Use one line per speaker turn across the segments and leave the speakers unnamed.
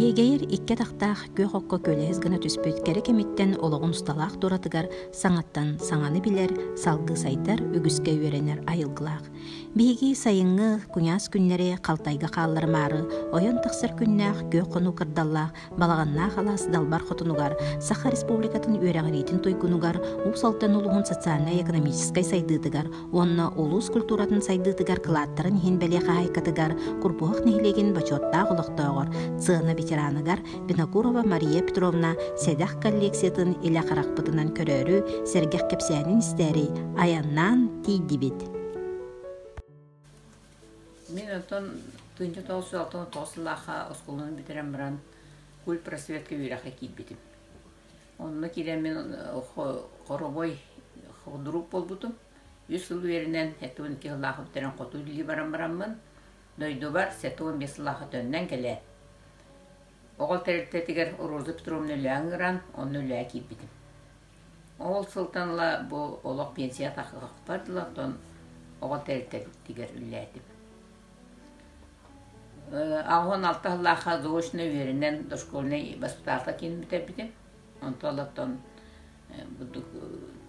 Иэгэйэр икки атахтаах күөх окко күөлэһис гына түспүт кэрэ кэмиттэн олоҕун усталаах туоратыгар саҥаттан саҥаны билэр, салгыы сайдар, үгүскэ үөрэнэр айылгылаах. Биһиги сайыҥҥы куйаас күннэри халтайга хаалларымаары ойон тахсар күннээх күөх хонуу кырдаллаах Балаҕаннаах алаас Далбар Хотунугар, Саха Республикатын үөрэҕириитин туйгунугар, Уус Алдан улууһун социальнай-экономическай сайдыытыгар уонна улуус культуратын сайдыытыгар кылааттарын иһин бэлиэ хаһаайкатыгар Курбуһах нэһилиэгин бочуоттаах олохтооҕор, сыана ветераныгар Винокурова Мария Петровна сэдэх коллекциятын илэ харахпытынан көрөөрү, сэргэх кэпсээнин истээри айаннаан тиийдибит.
Мин онтон 1969 сыллаахха оскуоланы бүтэрэн баран культпросветка үөрэххэ киирбитим. Онно киирэн мин хоровой худрук буолбутум. Үс сыл үөрэнэн, 72 сыллаахха бүтэрэн хоту үлэлии баран бараммын, дойдубар 75 сыллаахха төннөн кэлээт, оҕо тэрилтэтигэр Роза Петровна үлэҕэ ыҥыран, онно үлэҕэ киирбитим. Ол сылтан ыла бу олох пенсия тахсыахпар дылы оттон оҕо тэрилтэтигэр үлэлээтим. 86 сыллаахха заочно үөрэнэн дошкольнай воспитатель киин бүтэрбитим. Онтон олортон бурдук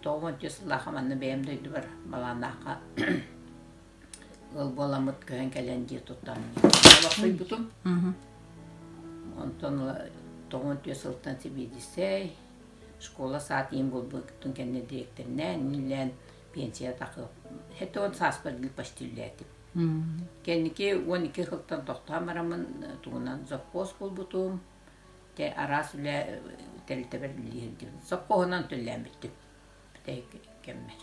94 сыллаахха манна бэйэм дойдубар Балааннаахха ыал буоламмыт көһөн кэлэн дьиэ туттан олохсуйбутум. Онтон ыла 94 сылтан сэбиэдиссэй Школа саат иин буолбутун кэннэ дириэктэринээн, иннилээн пенсия тахы 70 сааспар почти үлэлээтим. Кэнники 12 сылтан тохтоон бараммын тугунан завхоз буолбутум. Те араас үлэ тэрилтэбэр үлэлии сылдьыбытым. Совхоһунан төлөөн бүттүм. Бүтэһик кэммэр.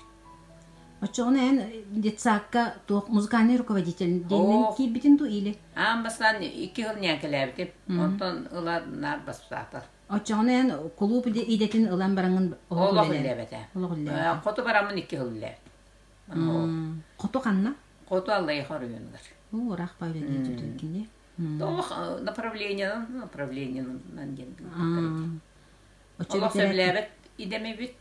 Оччоҕуна эн детсадка туох музыкальный руководитель диэннэн киирбитин дуу или?
Аан бастаан икки сыл ньээҥкэлээбитим. Онтон ыла наар баспытаатар.
Оччоҕуна эн кулууп идэтин ылан бараҥҥын
олох үлэлээбэтэ.
Олох үлэлээбэтэ.
Хоту бараммын икки сыл үлэлээбитим.
Хоту ханна?
Хоту Аллайыха оройуонугар.
Оо, ыраах баа үлэлиир кини.
Олох направлениенан направлениенан диэн Олох сөбүлээбэт идэм эбит.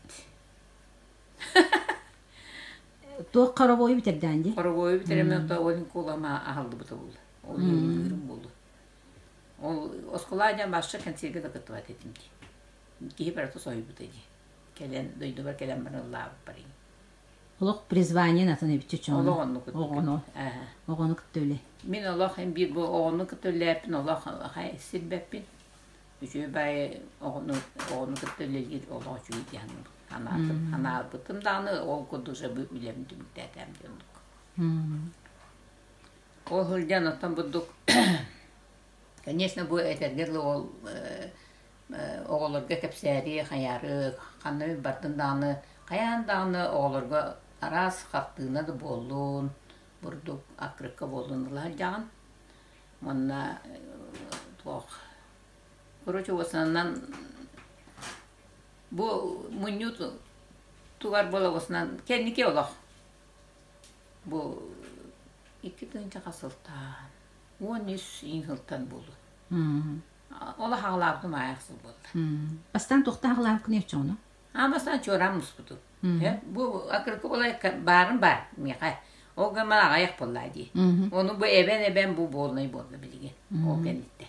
Туох хоровойу бүтэрдээн дии?
Хоровойу бүтэрэммин то ол кулама аһаллыбыта буолла. Ол иһин буолла. Ол оскуола диэн башча кэнсиэргэ да кыттыбат этим дии. Киһи барыта соһуйбута дии. Кэлэн, дойдубар кэлэн баран ыллаабыппар иҥ.
Олох призвание атын эбит чону.
Олох оннук
Оҕону. Оҕону кытта үлэ.
Мин олох эн биир бу оҕону кытта үлэлээппин олох сирбэппин. Үчүгэй баайы оҕону оҕону кытта үлэлиир олох үчүгэй дии саныыбын. Санаатым, санаабытым даҕаны ол курдук же бу үлэбин түмүктээтэм диэн оннук. Ол сылдьан оттон бурдук конечно бу этэргэ дылы ол оҕолорго кэпсээри хайаары ханна бардын даҕаны хайаан даҕаны оҕолорго араас хартыына да буоллун бурдук аккырыкка буоллун ыла сылдьаҕын уонна туох короче в основном бу мунньуу тугар буола в основном кэнники олох Бу 2 000 сылтан, 13 иин сылтан буолуо. Ол аҕалаабытым аайах сыл буолла.
Бастаан туохтаах аҕалаабыккын оччоҕуна?
Аа бастаан чуораан муспутум. Бу акырыкы буолай баарым баар миэхэ. Ол гынан аҕайах буоллаа дии. Ону бу эбэн-эбэн бу буолнай буолла билигин. Ол кэнниттэн.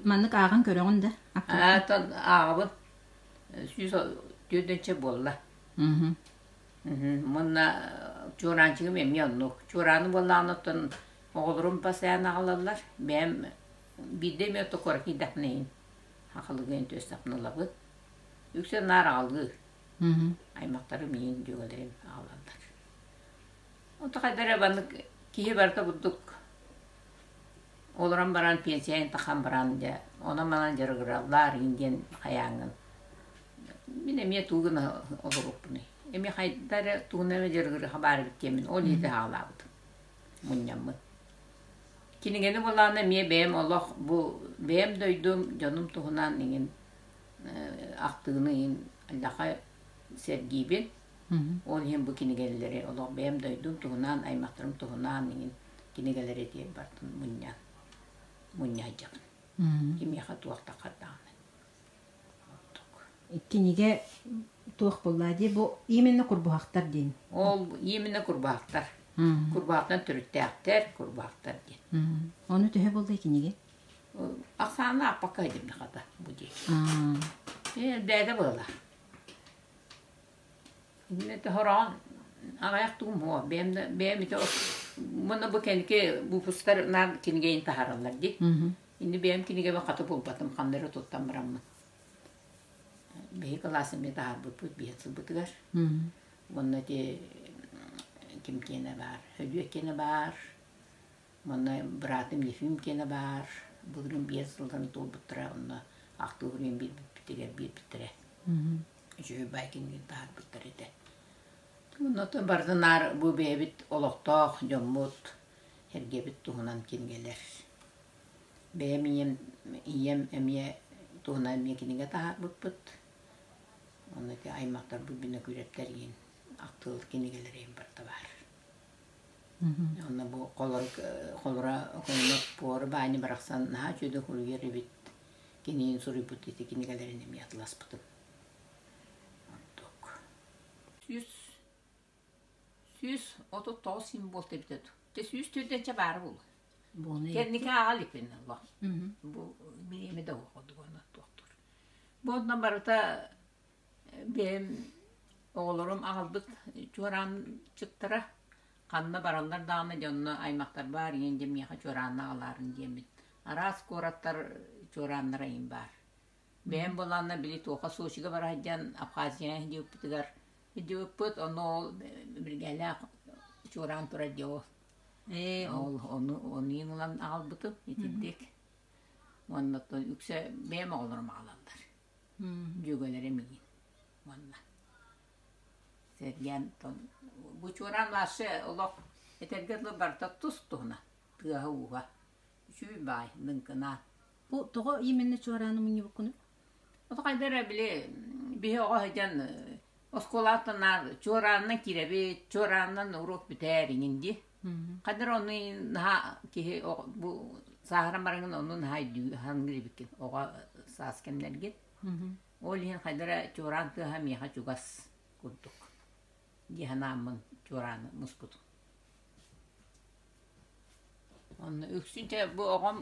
Маннык ааҕан көрөҕүн да?
Аа, ааҕабын. 104 буолла. Уонна чуораанчыгым эмиэ оннук. Чуорааны буоллаҕына оттон оҕолорум постоянно аҕалаллар. Бэйэм биирдэ эмэ отто куоракка киирдэхпинэ иһин хахалыгын түөстэхпинэ ылабын. Үксэ наар аҕалыы. Аймахтарым иһин дьүөгэлэрим аҕалаллар. Онто хайда эрэ маннык киһи барыта курдук олорон баран пенсияны тахан баран дьэ онон-манан дьарыгыраллар иһин диэн хайааҥҥын Мин эмиэ тугу гына олоруохпунуй? Эмиэ хайда эрэ тугунан эмэ дьарыгырыха баар эбит диэммин ол иһити хаалаабытым, мунньаммын. Кинигэни буоллаҕына эмиэ бэйэм олох бу бэйэм дойдум, дьонум туһунан иҥин ахтыыны иҥин аллаха сэргиибин. Ол иһин бу кинигэлэри олох бэйэм дойдум туһунан, аймахтарым туһунан иҥин кинигэлэри тиэр бартын мунньан мунньа сылдьабын. Кимиэхэ туох да хардаҕына.
Кинигэ туох буолла дии бу именно курбуһахтар диэн.
Ол именно курбаахтар. Курбаахтан төрүттээхтэр, курбаахтар диэн.
Ону төһө буолла кинигэ?
Ахсаанна ааппакка сылдьыбыт хата бу диэки. Элбээтэ буолла. Иннэтэ хороон аҕыйах тугум уо бэйэм да бэйэм ити муна бу кэнники выпустар наар кинигэйин таһаараллар дии. Инни бэйэм кинигэбин хата булбатым ханна эрэ туттан бараммын. Биһи кылаас эмиэ таһаарбыппыт биһи сылбытыгар. Уонна ити ким киэнэ баар, Һөдүөт киэнэ баар, Манна быраатым Ефим киэнэ баар, былырыын биэс сылларын туолбуттара, онно ахтыыларын биэрбиппитигэр биэрбиттэрэ. Үчүгэй баай кинигин таһаарбыттар этэ. Оннотон барытын наар бу бэйэбит олохтоох дьоммут, сэргэбит туһунан кинигэлэр. Бэйэм ийэм, ийэм эмиэ туһунан эмиэ кинигэ таһаарбыппыт. Онно ити аймахтарбыт Бинокуровтар иин ахтыыл кинигэлэрэ иһин барыта баар. Онно бу холоро Пуору Баанньа барахсан наһаа үчүгэйдик суруйар эбит. Киниин суруйбут ити кинигэлэрин эмиэ атыласпытым. Онтук. 139 символ эбитэ дуу. Дьэ 104 баара буолуо. Кэнники ааҕа иликпин олох. Бу бириэмэ да уох онно туохтуур. Бу онно барыта Бэйэм оҕолорум аҕалбыт чуораанчыктара ханна бараллар даҕаны дьонно аймахтарбар ийэм дьэ миэхэ чуораанна аҕалаарын диэммин араас куораттар чуорааннара иһин баар. Бэйэм буоллаҕына били туоха Сочига бара сылдьан Абхазияҕа сылдьыбыппытыгар сылдьыбыппыт онно ол билгэлээх чуораан турар дьэ ол. Ол ону ону ылан аҕалбытым итинник. Уонна үксэ бэйэм оҕолорум аҕалаллар. Дьүөгэлэрэ миигин уонна сэргээн бу чуораан вообще олох этэргэ дылы барыта тус-туһунан тыаһа-ууһа үчүгэй баай лыҥкынаан.
Бу тоҕо именно чуорааны мунньубуккунуй?
Ото хайда эрэ били биһи оҕо сылдьан оскуолаттан наар чуораанынан киирэбит, чуораанынан уруок бүтээр иҥин дии. Хайда эрэ ону наһаа киһи бу сааһыран бараҥҥын ону наһаа өйдүү саныыр эбиккин оҕо саас кэмнэргин. Ол иһин хайда эрэ чуораан тыаһа миэхэ чугас курдук дии санааммын чуорааны муспутум. Онно үксүн чэ бу оҕом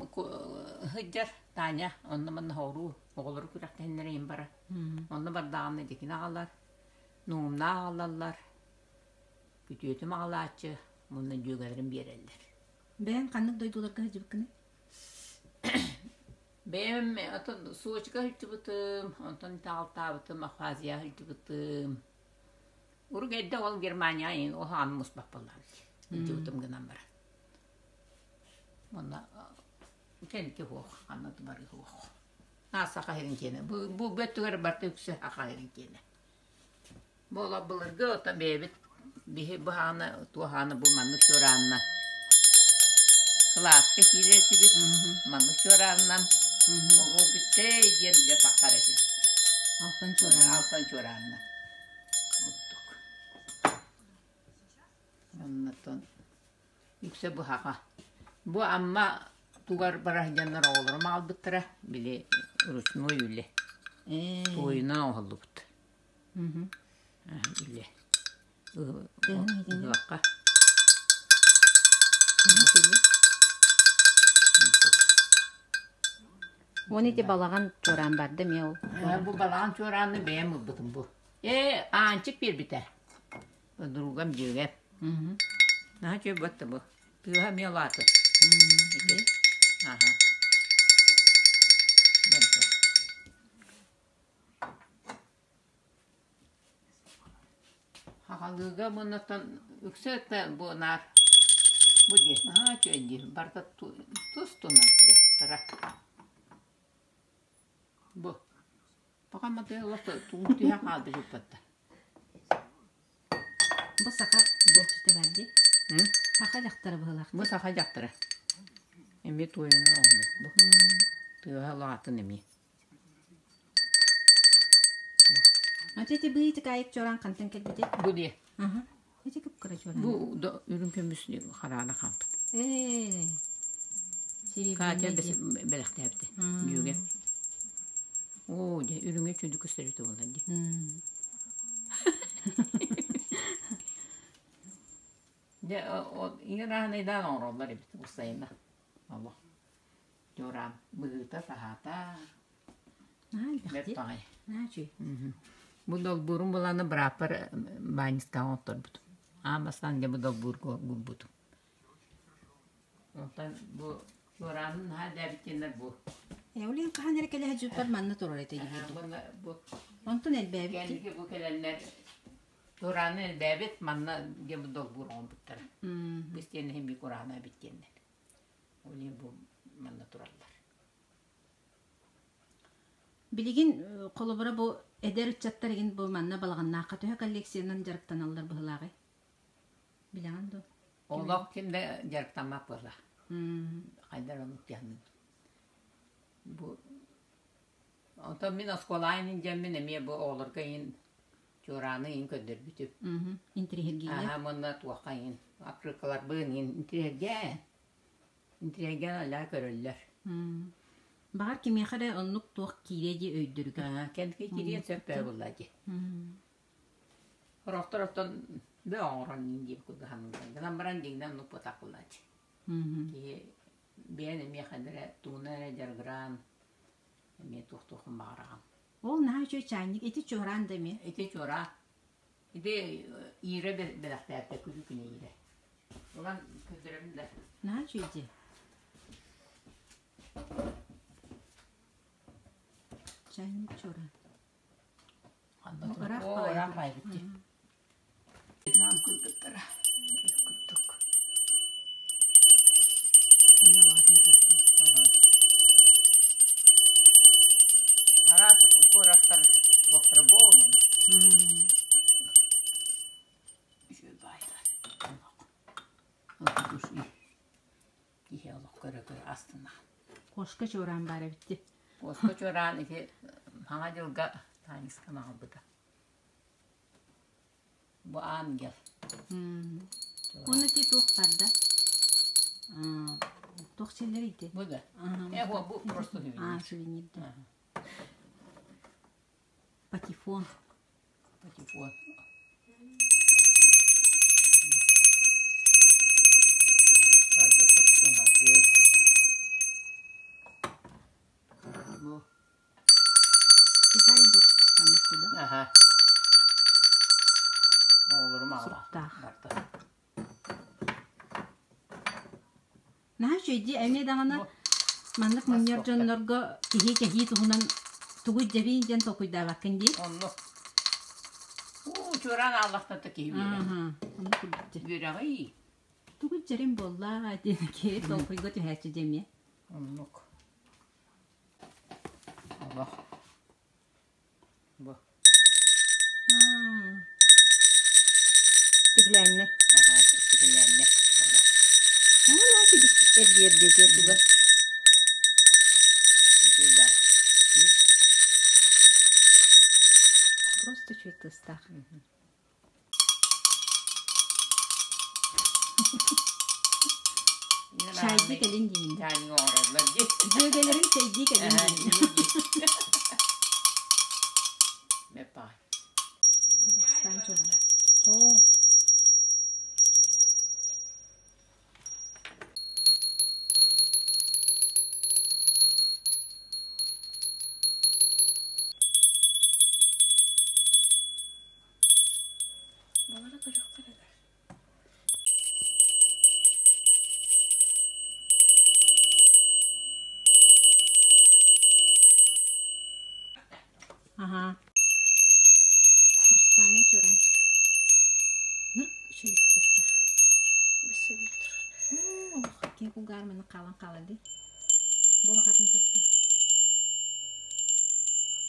сылдьар Таня онно манна соҕуруу оҕолору күрэхтэһиннэрэ иһин барар. Онно бардаҕына дьикини аҕалар, нуумнаах аҕалаллар, күтүөтүм аҕалааччы уонна дьүөгэлэрим биэрэллэр.
Бэйэҥ ханнык дойдуларга сылдьыбыккыный?
Бэйэм отон Сочига сылдьыбытым, онтон Таалтаабытым, Абхазияҕа сылдьыбытым. Урук эрдэ ол Германия ол хааны муспаппаллаабыт. Сылдьыбытым гынан баран. Уонна кэнники суох, ханна да барыы суох. Аа саха сирин киэнэ. Бу бу өттүгэр барыта үксэ саха сирин киэнэ. Бу олох былыргы оттон бэйэбит биһи бу хааны туох хааны бу маннык чуораанна кылааска киирэр этибит маннык чуораанынан оруо бүттэй диэн дьэ таххар этибит.
Алтан чуораан.
Алтан чуораанна. Оттук. Оннотон үксэ быһаҕа. Бу Амма тугар бара сылдьаннар оҕолорум аҕалбыттара, били ручной үлэ. Туойунан оҥоһуллубут. Үлэ. Ыһыахха.
Уон ити балаҕан чуораан барда эмиэ ол.
Бу балаҕан чуорааны бэйэм ылбытым бу. Ээ, Аанчык биэрбитэ. Подругам дьүөгэм. Наһаа үчүгэй буолта бу. Тыаһа эмиэ улаатар. Ити. Аха. Хаҕалыыга муннуттан үксэ бу наар бу дии наһаа үчүгэй дии барыта тус-туһунан сыгыттара. Бу Пока матыылах тугун түһэн хаалбыт ыппатта.
Бу саха дьахтара дии. Саха дьахтара быһыылаах.
Бу саха дьахтара. Эмиэ туойуна оҥоһуллубут бу. Тыаһа улаатын эмиэ.
Ати ити быытык айык чоран хантан кэлбитий?
Бу диэ.
Ити кып-кыра чоран.
Бу үрүҥ көмүс хараана хаалбыт.
Ээ.
Катя бэлэхтээбитэ. Дьүөгэ. Оо, дьэ, үрүҥэ чүдү көстөрүтэ буолла дии. Дьэ, иҥэр ааһынайдаан оҥороллор эбит, устайына. Олох. Чуораан быһыыта-саһаата
Наһаа элбэх
бэрт
дии.
баҕайы.
Наһаа үчүгэй.
Бу долбуурум былаана бырааппар Баанньыскаҕа оҥотторбутум. Аан бастаан дьэ бу долбуурга уурбутум. Онтон бу чуораанын наһаа элбээбит диэннэр бу.
Эвлин хаһан эрэ кэлэ сылдьыбыппар манна турар этэ дии
Бу бу
Онтон элбээбит дии.
кэнники бу кэлэннэр чуорааны элбээбит манна дьэ бу долбуур оҥорбуттара. Бу истиэнэ иһин би кураана эбит диэннэр. Ол иһин бу манна тураллар.
Билигин холобура бу эдэр ыччаттар игин бу манна балаҕаннаахха төһө коллекциянан дьарыктаналлар быһылааҕый? Билэҕин дуо?
Олох ким да дьарыктаммат буолла. Хайдар оннук дьаһанныбын. Бу Онтон мин оскуолаҕа индиэммин эмиэ бу оҕолорго иин чуорааны иин көрдөрбүтүм.
Интириэһиргииллэр.
Аһа уонна туохха иин аккырыыккаларбын иин интириэһиргээн интириэһиргээн алаа көрөллөр.
Баҕар кимиэхэ эрэ оннук туох киириэ дии өйдөрүгэр.
Кэнники киириэн сөп бөҕө буолла дии. Сорохтор оттон бөҕө оҥорон иин диэбит курдук саныыллар. Гынан баран дьиҥинэн оннук буотах буоллааччы. Киһи бэйэн эмиэ ханна эрэ тугунан эрэ дьарыгыраан эмиэ туохтуоххун баҕараҕын.
Ол наһаа үчүгэй чаанньык. Ити чуораан да эмиэ.
Ити чуораан. Ити Ира бэлэхтээбитэ күлүү күнэ Ира. Ылан көрдөрөбүн да.
Наһаа үчүгэй дии. Чаанньык чуораан.
Ыраах ыраах баайбыт дии. Нам кыргыттара курдук.
Эмиэ улаҕатын кытта.
Араас куораттар туохтара буоллун. Үчүгэй баайдар. Киһи олох көрө-көрө астына.
Кошка чуораан баар эбит дии.
Кошка чуораан ити Саҥа дьылга Тааньыскам аҕалбыта. Бу ангел.
Уонна ити туох барда? Туох сэллэр ити?
Бу да. Э, бу просто сувенир.
А, сувенир да. Патефон.
Патефон. Бу
Китай идут маннык туда.
Аха. Оҕолорум
Суруктаах.
барда.
Наһаа үчүгэй дии эмиэ даҕаны маннык мунньар дьоннорго киһи кэһии туһунан тугу ирдэбиин диэн толкуйдаабаккын дии.
Оннук. Уу, чуораан ааллахтан да киһи үөрэр.
Оннук курдук дии.
Үөрэҕий.
Тугу илдьэрим буолла диэн киһи толкуйга түһээччи дии эмиэ.
Оннук. Олох. Бу.
Стеклянный.
Ага, стеклянный. Олох.
Эргиэрдиэтиэ туга.
Үчүгэй.
Просто үчүгэй тыастаах. Чайдыы кэлин диин.
Чайга оҥороллор дии.
Дьүөгэлэрим чэйдии кэлин диин.
Бэппаҕай.
Казахстан чорона. Оо.
Балары көрүөххэ эрэ
Аһаа. Хрустальный чуранчик. Ныр үчүгэй тыстаах. Олох киһи кулгаар маны хаалан хаалар дии. Бу улахатын тыстаах.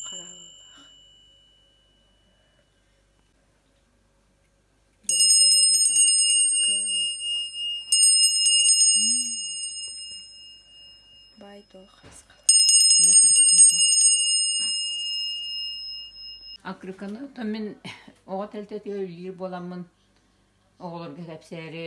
Хараалалаах. Деловая удачка. Баай-дуол харысхал.
Ээ харысхал да.
Акрыканы оттон мин оҕо тэрилтэтигэр үлэлиир буоламмын оҕолорго кэпсээри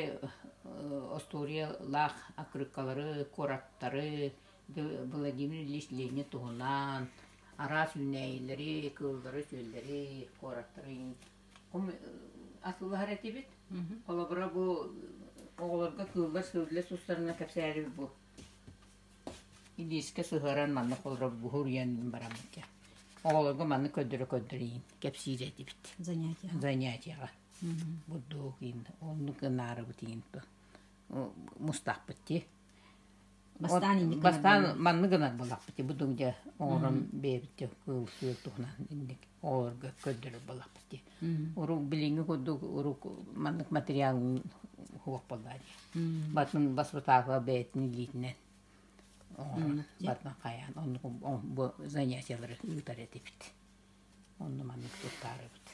остуоруйалаах аккырыыккалары, куораттары, Владимир Ильич Ленин туһунан араас үүнээйилэри, кыыллары-сүөллэри, куораттары атыылаһар этибит. Холобура бу оҕолорго кыыллар-сүөллэр тустарынан кэпсээрибит бу. Илиискэ сыһыаран маннык олорор буһуруйан бараммыт дьэ. Оҕолорго маннык көрдөрө-көрдөрө кэпсиир этибит.
Занятиеҕа.
Занятиеҕа. Бурдук иин, оннук гынаарыбыт иин мустахпыт дии.
Бастаан инник
Бастаан маннык гынар буоллахпыт дии. Бу дьэ оҥорон бэйэбит дьэ кыыл-сүөл туһунан инник оҕолорго көрдөрөр буоллахпыт дии. Урук билиҥҥи курдук урук маннык материал суох буоллаа дии. Батын баспытаакыла бэйэтин илиитинэн оҥорон барытын хайаан оннук бу занятиелары ыытар этибит. Онно маннык туттаарыбыт.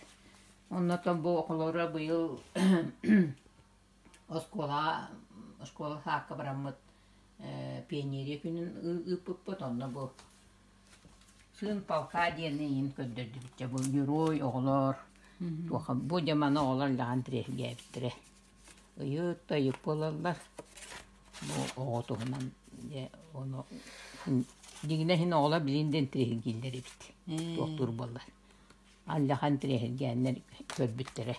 Оннотон бу оҕолоро быйыл оскуолаҕа оскуола саакка бараммыт пионерия күнүн ыыппыппыт. Онно бу Сын полка диэн иин көрдөрдүбүт. Дьэ бу герой оҕолор туоха бу дьэ маны оҕолор лаҕан тирэһиргээбиттэрэ. Ыйыт да ыйыт буолаллар. Бу оҕо туһунан дьэ ону дьиҥинэ иһин оҕолор билин да интириэһиргииллэр эбит. Туохтуур буоллар. Аллахан интириэһиргээннэр көрбүттэрэ,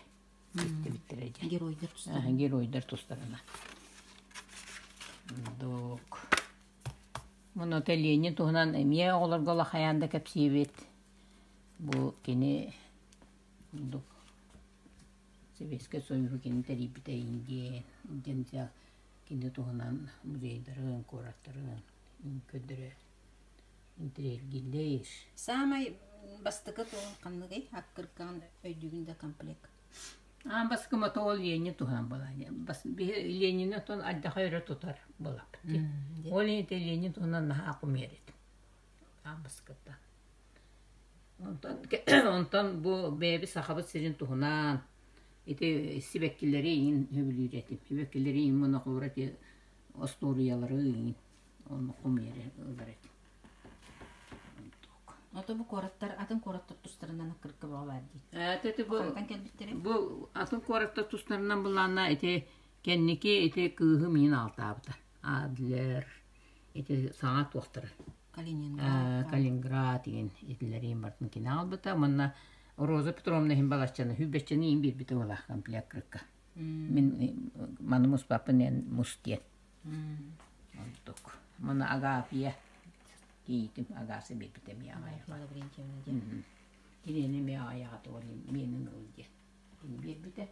истибиттэрэ дьэ.
Геройдар тустарынан.
Геройдар тустарынан. Дук. Муну Ленин туһунан эмиэ оҕолорго улахайаан да кэпсиибит. Бу кини курдук Сэбиэскэй Союһу кини тэрийбитэ диэн диэн кини туһунан музейдарын, куораттарын көрдөрө интириэһиргииллэр.
Саамай бастакы туһун ханныгый? Аккыркаҕын өйдүүгүн да комплект?
Аан бастакы мотоол Ленин туһунан буолаа. Ленини оттон ардьаха өрө тутар буолаппыт дии. Ол иһин Ленин туһунан наһаа кумуйар этим. Аан бастакыттан. Онтон, онтон бу бэйэбит Сахабыт сирин туһунан ити сибэккилэри иин сөбүлүүр этим. Сибэккилэри иин монохолоро ити остуоруйалары иин онно хомуйар ылар этим.
Ото бу куораттар атын куораттар тустарынан аккырыкка бөҕө баар дии.
Ити бу
Хантан кэлбиттэрий?
Бу атын куораттар тустарынан былаанна ити кэнники ити кыыһым миин алтаабыта. Адлер ити саҥа туохтара.
Калининград.
Калининград иин итилэриин бартын кини аалбыта. Манна Роза Петровна иһин балаччаны хүбэччэни иин биэрбитэ буолаах комплект кырыкка. Мин маны муспаппын эн мус диэн. Онтук. Маны Агафья кийиитим Агаса биэрбитэ эмиэ аҕайаҕа.
Лаврентьевна диэн.
Кинини эмиэ аҕайаҕа тугун миэнин ыл диэн. Кини биэрбитэ.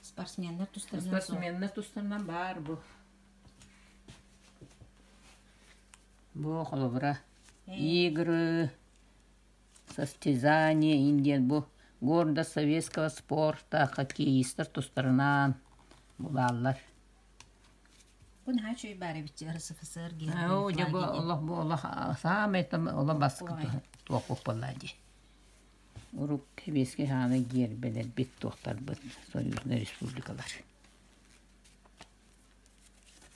Спортсменнар тустарынан
Спортсменнар тустарынан баар бу. Бу холобура игры, состязания диэн бу гордость советского спорта, хоккеистар тустарынан булааллар.
Бу наһаа үчүгэй баар эбит РСФСР
Оо, дьэ бу олох бу олох саамай олох баскы туох буолла дии. Урук сэбиэскэй хааны гиэрбэлэрбит туохтарбыт союзнай республикалар.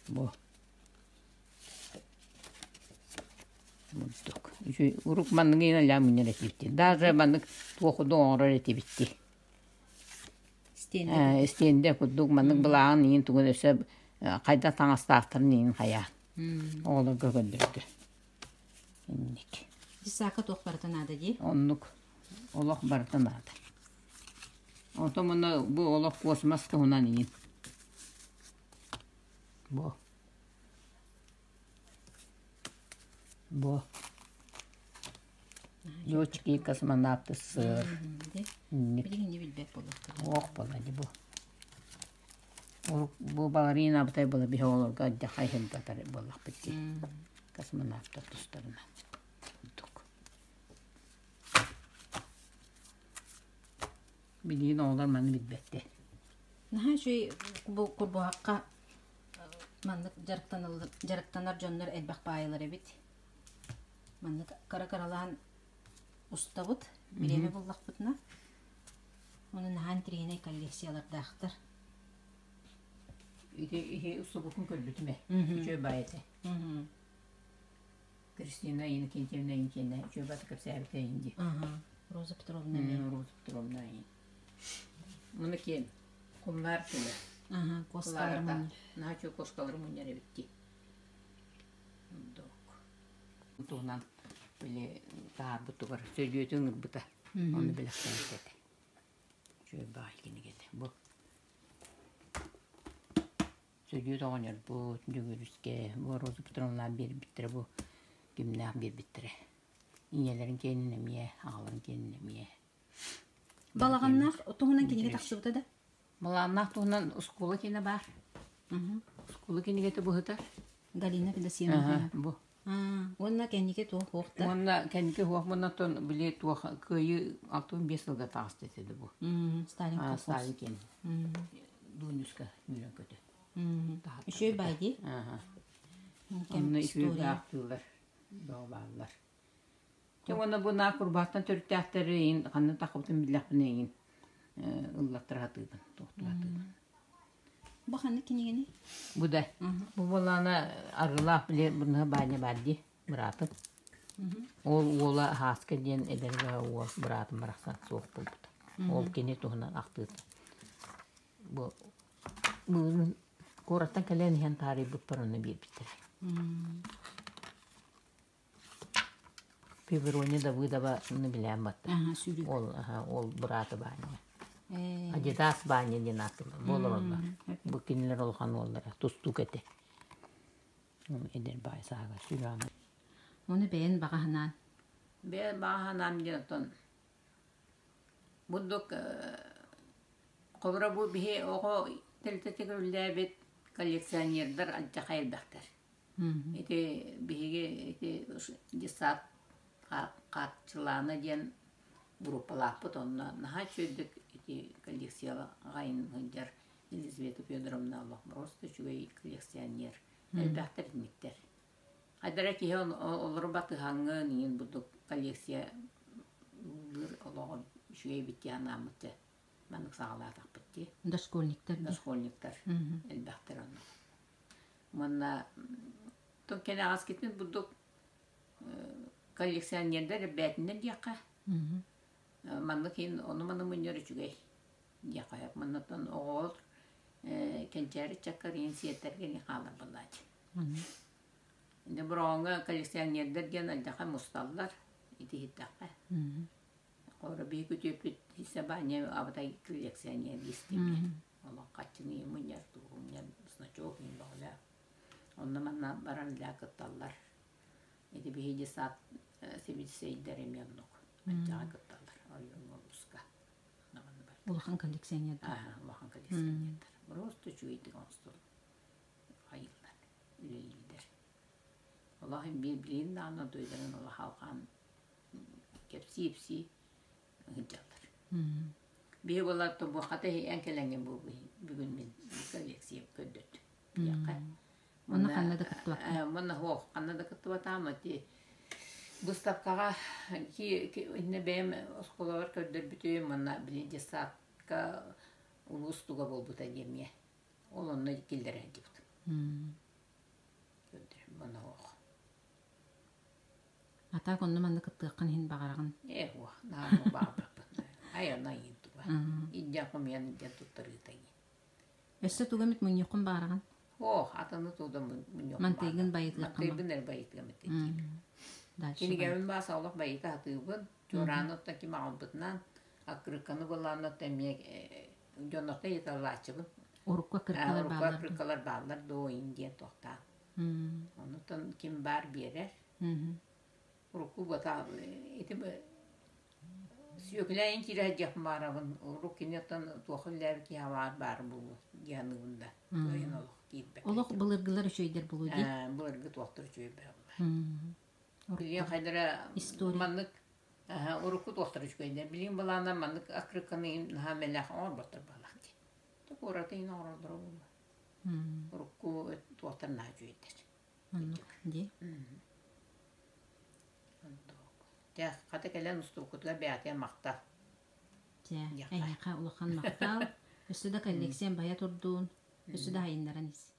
Бу Мурдук. Урук манныгы ля мунньар этибит. Даже маннык туох оҥорор этибит дии. Истиэндэ курдук маннык былааҕын иин тугун өссө хайдах таҥастаахтарын иин хайаан. Оҕолорго көрдөрдө. Инник.
Десака туох барыта наада дии?
Оннук. Олох барыта наада. Онтон муна бу олох космос туһунан иин. Бу. Бу. Летчики космонавты СССР.
Билигин билбэт буолуохтара.
Ох буолла дии бу. Бу балерина абытай буола биһи оҕолорго дьахай хымтатар буоллахпыт дии. Космонавтар тустарынан. Курдук. Билигин оҕолор маны билбэттэр.
Наһаа үчүгэй бу курбуһахха маннык дьарыктанар дьоннор элбэх баайылар эбит. Маннык кыра-кыралаан устабыт, бириэмэ буллахпытына. Уонна наһаа интэриэһинэй коллекциялардаахтар.
Ити иһи устубуккун көрбүтүм ээ. Үчүгэй баай этэ. Кристина Иннокентьевна Инкина үчүгэй баата кэпсээбитэ дии.
Роза Петровна эмиэ.
Роза Петровна Муну киэн кумнаар күнэ.
Куоскалары мунньар.
Наһаа үчүгэй куоскалары мунньар эбит дии. Туһунан били таһаарбытыгар сөдүөтү ыҥырбыта. Ону бэлэхтээбит этэ. Үчүгэй баҕайы кинигэтэ. Бу. Сөдүөт оҕонньорбут Дьөгүөрүскэ бу Роза Петровналаах биэрбиттэрэ бу кимнээх биэрбиттэрэ. Ийэлэрин киэнин эмиэ, аҕаларын киэнин эмиэ.
Балаҕаннаах туһунан кинигэ тахсыбыта да?
Балаҕаннаах туһунан оскуола кинэ баар. Оскуола кинигэтэ быһыта.
Галина Федосеевна.
Бу.
Уонна кэнники туох хуохта?
Уонна кэнники хуох муннаттан били туох кыайыы 65 сылга таҕыста этэ бу.
Сталин колхоз.
Сталин киэн. Дунюшка үүрэн көтө.
Үчүгэй бай дии.
Онно үчүгэй аахтыылар бөҕө бааллар. Дьэ уонна бу наа курбааттан төрүттээхтэри иин ханна таххыбытын биллэхпинэ иин ыллаттара сатыыбын, туохтуу сатыыбын.
Бу ханнык кинигэний?
Бу да. Бу буоллаҕына арыылаах били бырныһа баанньа баар дии, быраатым. Ол уола Һааска диэн эдэргэ уол быраатым барахсан суох буолбута. Ол кини туһунан ахтыыта. Бу былырыын куораттан кэлэн иһэн таарыйбыппар онно биэрбиттэрэ. Феврония Давыдова ну билээн батта. Ол ол бырааты Баанньа. Адидас Баанньа диэн ааттыыллар. Бу олороллор. Бу кинилэр улахан уоллара. Тустуук этэ. Эдэр баай сааһыгар сүрэҕин.
Ону бэйэн баҕаһынаан.
Бэйэн баҕаһынаан диэн оттон бурдук холобура бу биһи оҕо тэрилтэтигэр үлэлээбит коллекционердар алдьархай элбэхтэр. Ити биһиги ити детсад хааччылаана диэн группалаахпыт онно наһаа үчүгэйдик ити коллекцияҕа сылдьар Елизавета Федоровна олох просто үчүгэй коллекционер. Элбэхтэр итинниктэр. Хайдара киһи олору батыһаҥҥын иин бурдук коллекция олоҕор үчүгэй эбит дии санааммыт дьэ маннык саҕалаатахпыт дии.
Дошкольниктар.
Дошкольниктар элбэхтэр онно. Уонна кэнэҕэскитин бурдук коллекционердар эрбээтиннэр диэххэ. Маннык иһин ону-маны мунньар үчүгэй диэххэ сөп. Маннаттан оҕолор кэнчээри ыччакка иһин сиэттэргэ иһин хаалар буоллааччы. Инде бороҕоҥҥо коллекционердар диэн алдьархай мусталлар ити иһиттэххэ. Холобура биһи күтүөппүт Сабаня абатай коллекционер диистим. Олох хаччыны мунньар, тугу мунньар, значок иһин бөҕөлөөх. Онно манна баран илэ кытталлар. Ити биһиги детсад сэбиэдиссэйдэр эмиэ оннук аччаҕа кытталлар оройуоҥҥа улууска.
Улахан коллекционердар.
Аха, улахан коллекционердар. Просто үчүгэйдик оҥостон айыллар, үлэлииллэр. Олох биир билигин даҕаны дойдуларын олох алҕаан кэпсии-ипсии сылдьаллар. Биһи буолар тобуоххата эн кэлэҥҥин бу бүгүн мин коллекция көрдөттүм диэххэ.
Онно ханна да кыттыбакка.
Манна суох, ханна да кыттыбатаҕым ити выставкаҕа иннэ бэйэм оскуолабар көрдөрбүтүм манна били детсадка улуус туга буолбута диэмиэ. Ол онно киллэрэ сылдьыбытым. Көрдөрүм манна суох.
А так онно манна кыттыаххын иһин баҕараҕын?
Ээ суох, наһаа баҕарбаппын. Айанна иин туга. Илдьэн хомуйан илдьэн туттарыыта иин.
Өссө тугу эмит мунньуоххун баҕараҕын?
Ох, атыны тууда мунньуоххун
Мантыйгын байытыаххын
Мантыйбын эрэ байытыам этэ диибин. Кинигэбин баас олох байыта сатыыбын. Чуорааны оттон ким аҕалбытынан, аккырыыкканы былаанна оттон эмиэ дьоннортон ыйыталааччыбын.
Урукку аккырыыккалар
Урукку аккырыыккалар бааллар дуо иин диэн туохтаан. Оннуттан ким баар биэрэр. Урукку бата ити сүөкүлээн киирэ сылдьыахпын баҕарабын. Урукку кини оттон туох үлэлээбит киһи баар баар буолуо дии саныыбын да. Кыайан олох киирбэт.
Олох былыргылар үчүгэйдэр буолуо дии.
Былыргы туохтар үчүгэй буолла. Билигин хайдара маннык урукку туохтар үчүгэйдэр. Билигин былаана маннык аккырыыкканы наһаа мэлээх оҥорботтор буоллах дии. Куораты иһин оҥороллоро буолуо. Урукку туохтар наһаа үчүгэйдэр.
Оннук дии.
Дьэ, хата кэлэн устууккутугар бэйэтигэр махтал.
Дьэ, эйиэхэ улахан махтал. Өссө да коллекциям байа турдун, өссө да айыннаран ис.